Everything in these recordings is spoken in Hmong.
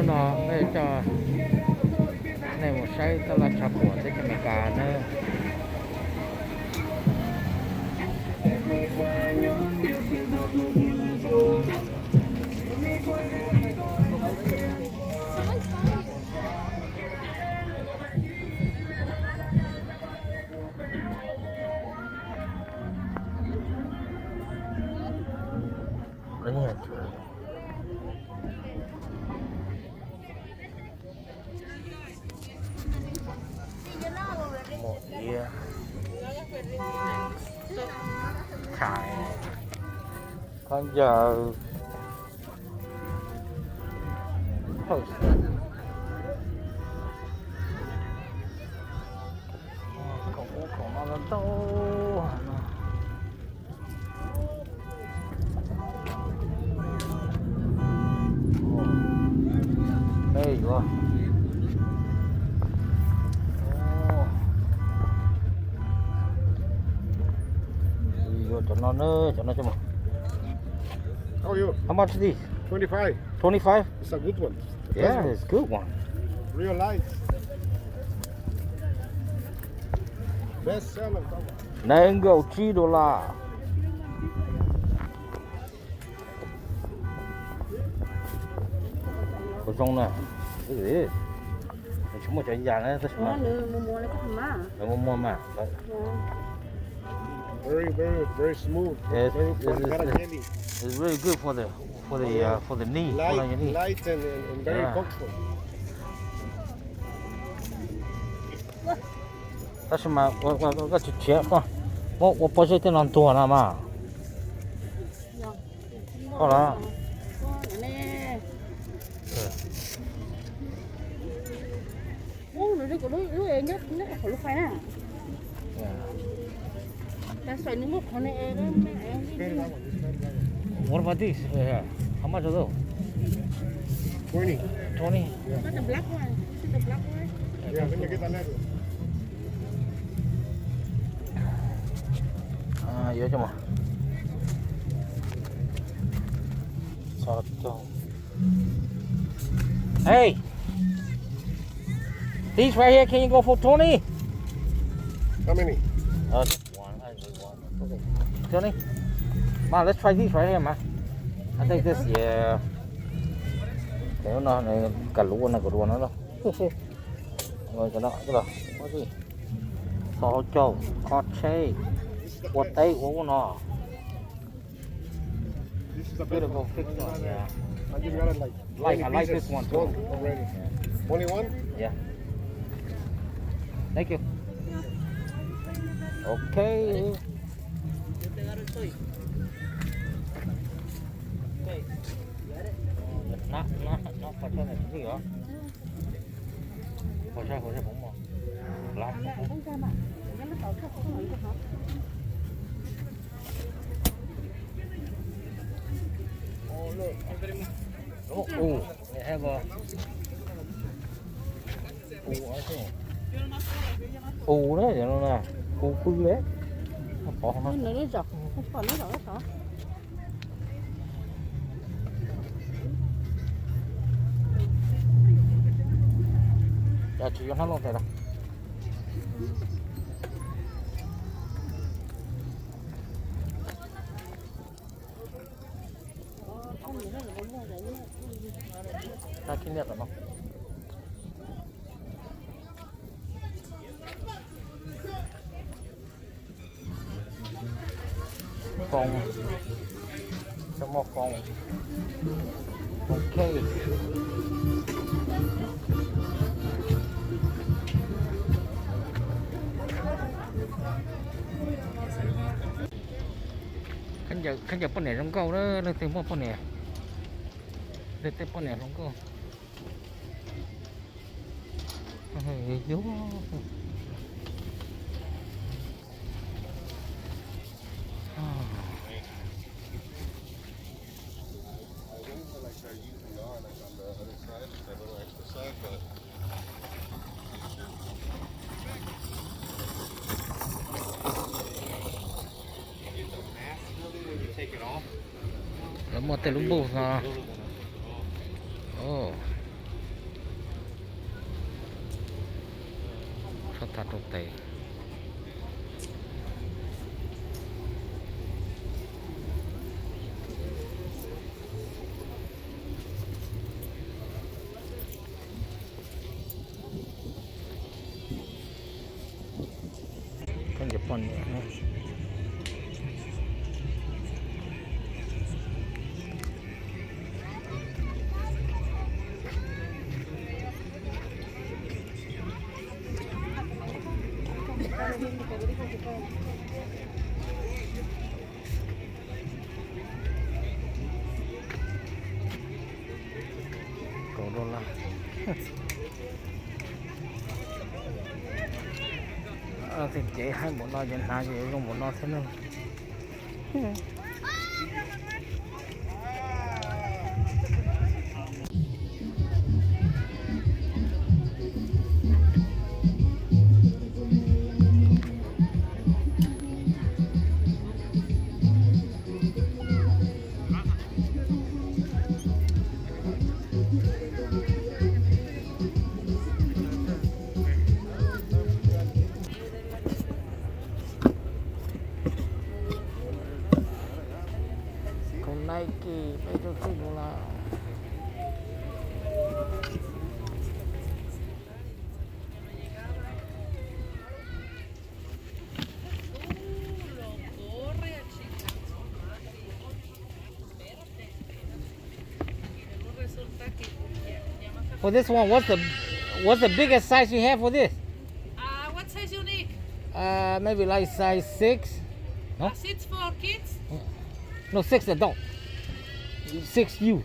Coj nej, coj nej mus saib tab laj tshav puam teb chaws Amelikas nawb. Muaj iab, tshais, khaub ncaws, khoom ub khoom no ntau no. Peb yuav, yuav cov no na, cov no coj mus. How much is this? Twenty-five. Twenty-five? It's a good one. Yeah, it's good one. Real light. Best seller. Nees nkaum tsib dollar. Kuv zoo na. Nws tsis muaj cov yas na tab sis mas nws muaj muaj mas. Very, very, very smooth. Very, very jelly. It's really good for the, for the, uh, for the knee. Light, light and, and, and very comfortable. Tab sis mas ua, ua koj tsis tshiav koj muab ua pob zeb tej no ntuag no mas. Koj los. What about this? Uh, how much are those? Twenty. Twenty? But the black one. Is it the black one? Yeah, let me get that letter. Yuav coj mus. Xov tooj. Hey! These right here, can you go for twenty? How many? Uh, just one. I just need one. Okay. Twenty? Ma, let's try these right here, ma. I think this, yeah. Cov no nws kam luv no, kam luv no. Cov no, cov no, ua tib. Xov hauv caug, kho tsheb, ua teb ua ub no. Beautiful fix one, yeah. I just got it like, like, I like this one too. Already. Only one? Yeah. Thank you. Okay. U na, u na, u pw le. Pov no. Cas tsis yuav hnab looj tes los? Hnab khib niaj tom no. Qoo, cov muaj qoo. Ok. Khaub ncaws poj niam zoo nkauj na, leej twg muaj poj niam, leej twg poj niam hluas nkauj. Lawv muaj tej lub booth no. Thaj roob tes. Poj niam. Kaum dollar. Tej cev haib npaum no ces hnav ces zoo npaum no thiab na. Khau Nike peb caug tsib dollar. For this one, what's the what's the biggest size you have for this? Uh, what size you need? Uh, maybe like size six. No? Uh, six for kids? No, six adult. Six youth.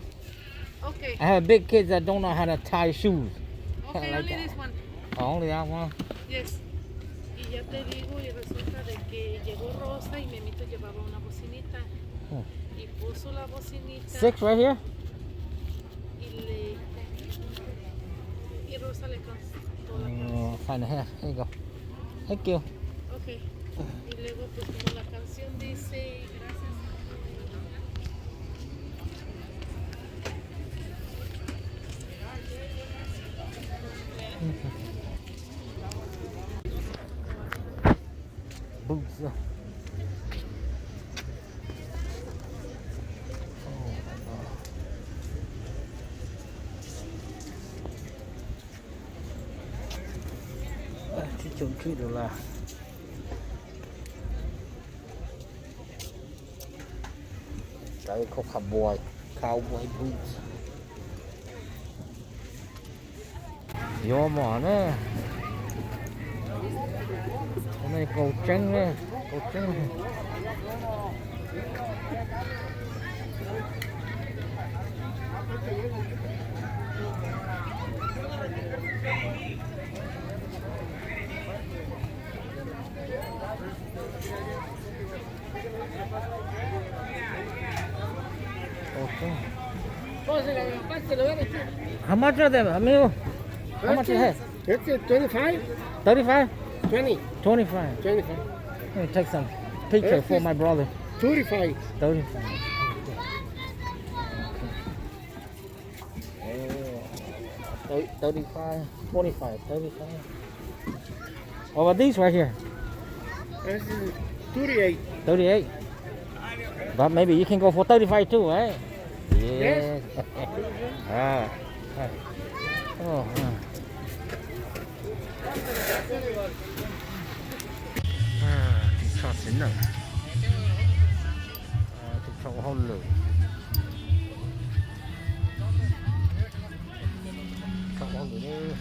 Okay. I have big kids that don't know how to tie shoes. Okay, like only that. This one. Oh, only that one? Yes. Y ya te digo, y resulta de que llegó Rosa y Memito llevaba una bocinita. Hmm. Y puso la bocinita. Six right here? Y le, y Rosa le cantó la canción. Find a hair. Here you go. Thank you. Ok. Y luego, pues, como la canción dice, gracias. Boots. Tsib caug tsib dollar. Cowboy, cowboy boots. Yuav mom na. Cov no kaus tseeb na, kaus tseeb. Okay. How much are they, amigo? How much is it? It's uh, twenty-five. Thirty-five? Twenty. Twenty-five. Twenty-five. Let me take some picture for my brother. Thirty-five. Thirty-five. Oh, thirty-five, forty-five, thirty-five. What about these right here? This is thirty-eight. Thirty-eight. But maybe you can go for thirty-five too, right? Yes. Ah, ah. Oh, ah. Ah, tus tsho xeev neeg. Ah, tus tsho ua hauj lwm. Tsho ua hauj lwm.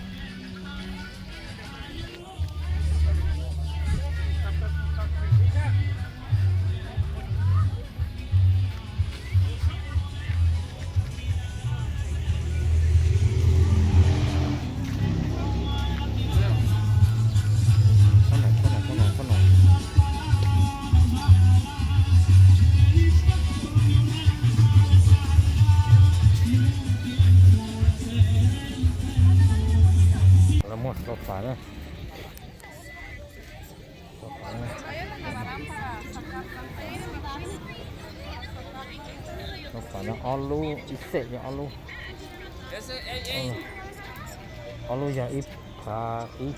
Lawv muag sofa na. Sofa no ob lub, ib xeem yog ob lub. Ob lub yog ib phav ib.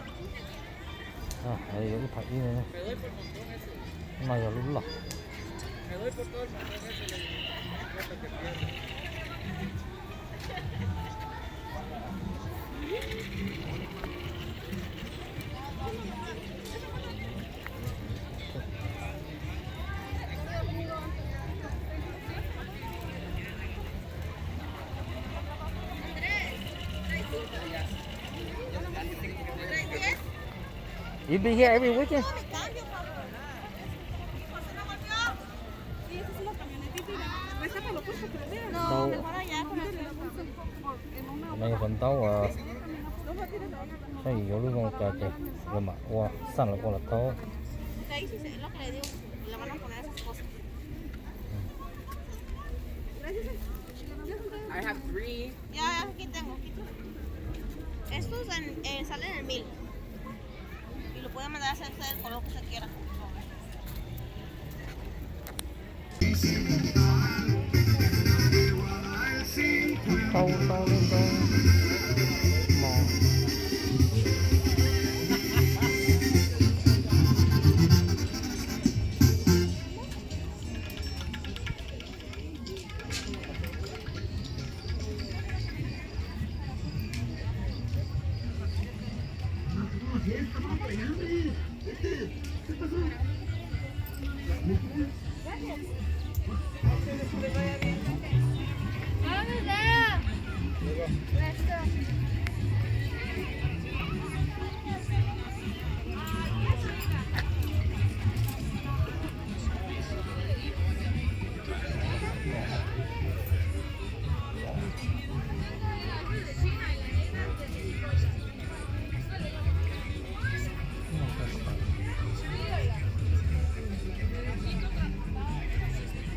Yog ib phav ib no, no yog lub loj. You be here every weekend? Nws yuav qhov ntaub, saib yuav lub zoo cas ces lawv mam ua, xaj los ua los tau. I have three. Ya, ya, aquí tengo, aquí tengo. Estos en, eh, salen en mil. Y lo puede mandar a hacer usted el color que usted quiera. Tau, tau, tau. Mos.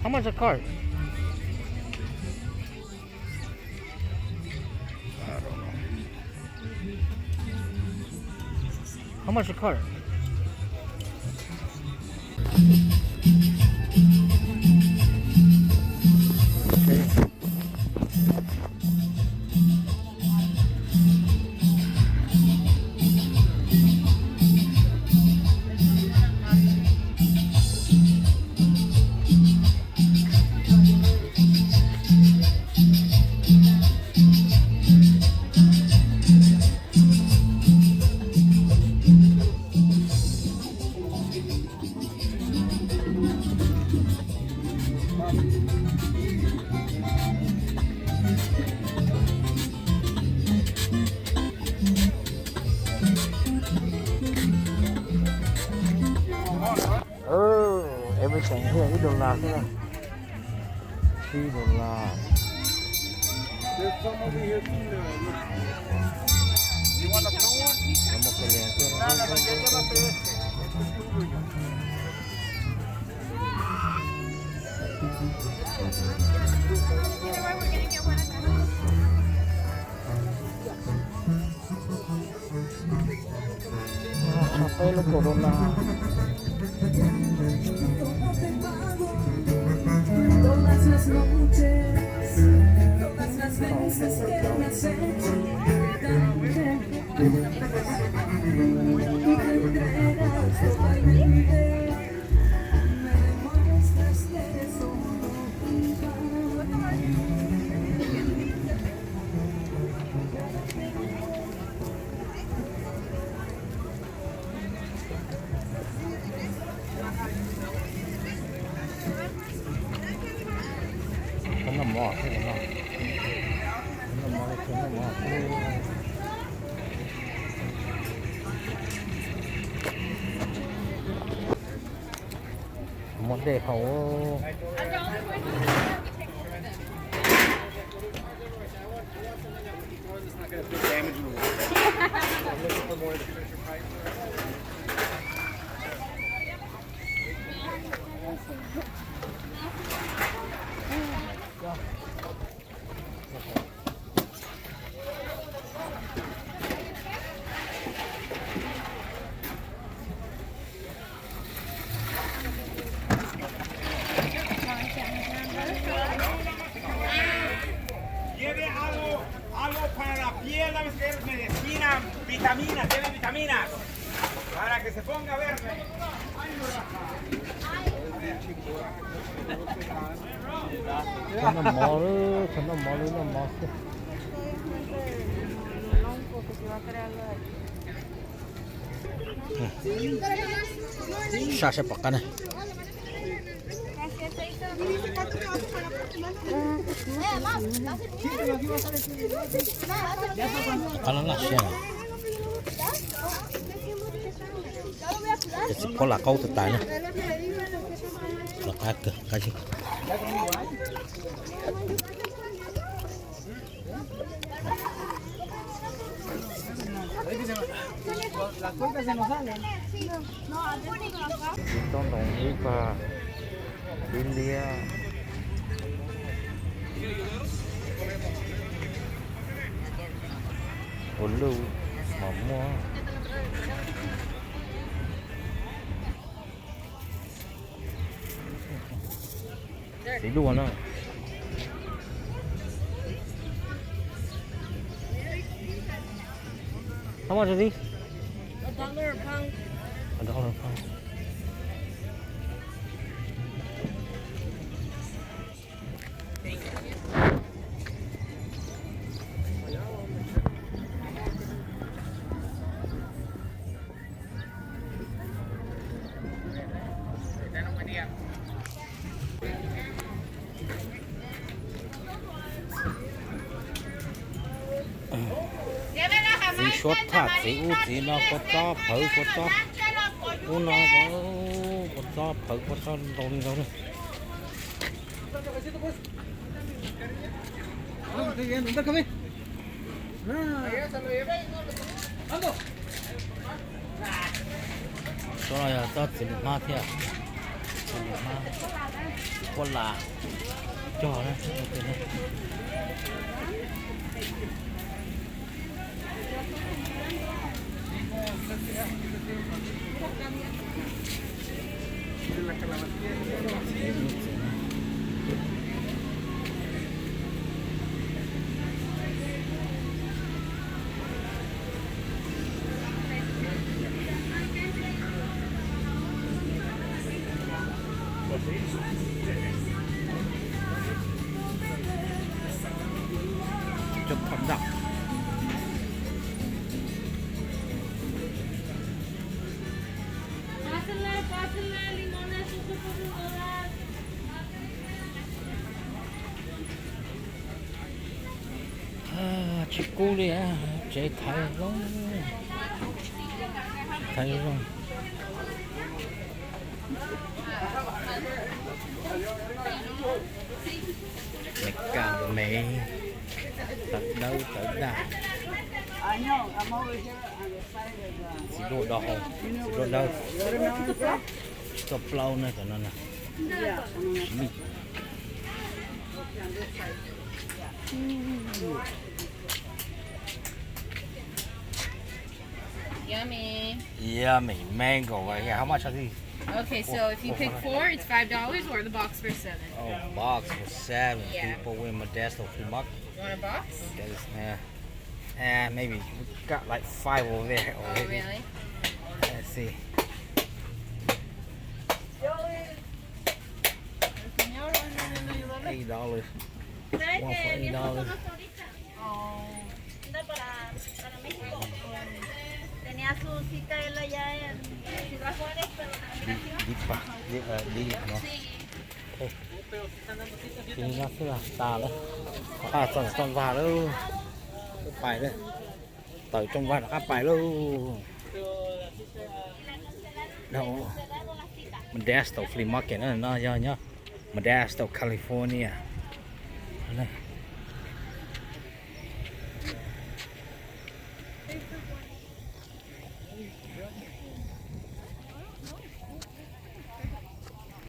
How much a card? How much a card? Everything here ib dollar xwb na. Ib dollar. Peb lub kaum dollar. Muaj dej haus. Lleve algo, algo para la piel, a veces medicina, vitaminas, lleve vitaminas. Tshuav noj mov lawm, tshuav noj mov lawm, noj mov xwb. Saj seb pom qab na. Qab laj laj siab. Tab sis phob lam qaub tag tas na. Los qab kawg qab zib. Tsis tau ntoos ib pag dib liab. Ua luj mas muaj. Txiv duaj no. How much is this? A dollar a pound. A dollar a pound. Txiv suav thaj txiv ub txiv no, kua txob phawv kua txob ub no, kua txob phawv kua txob ntau li ntau li. Tsob no yog tsob txiv lws hmab thiab, txiv lws hmab, kuab lam cog na. Cov phom dam. Tsis kub li, tsev thaiv zoo, thaiv zoo. Mev kas mev, tawv dawb tawv daj. Txiv duaj do hau, txiv duaj dawb, txoj plaub na cov no na. Yummy. Yummy mango right here. How much are these? Okay, so if you pick four, it's five dollars or the box for seven. Oh, box for seven. Yeah. People with Modesto flea market. You want a box? Yes, yeah. Eh, maybe we got like five over there already. Oh, really? Let's see. Eight dollars. One for eight dollars. Tenía su cita él allá en Ciudad Juárez, pero la migración. Dib pam, dib, dib no. Tsis no xwb los tas lawm. Qab txog tsooj vag lawm. Pais lawm. Tawm tsooj vag rov qab pais lawm. Modesto Flea Market na, no yog nyob Modesto, California.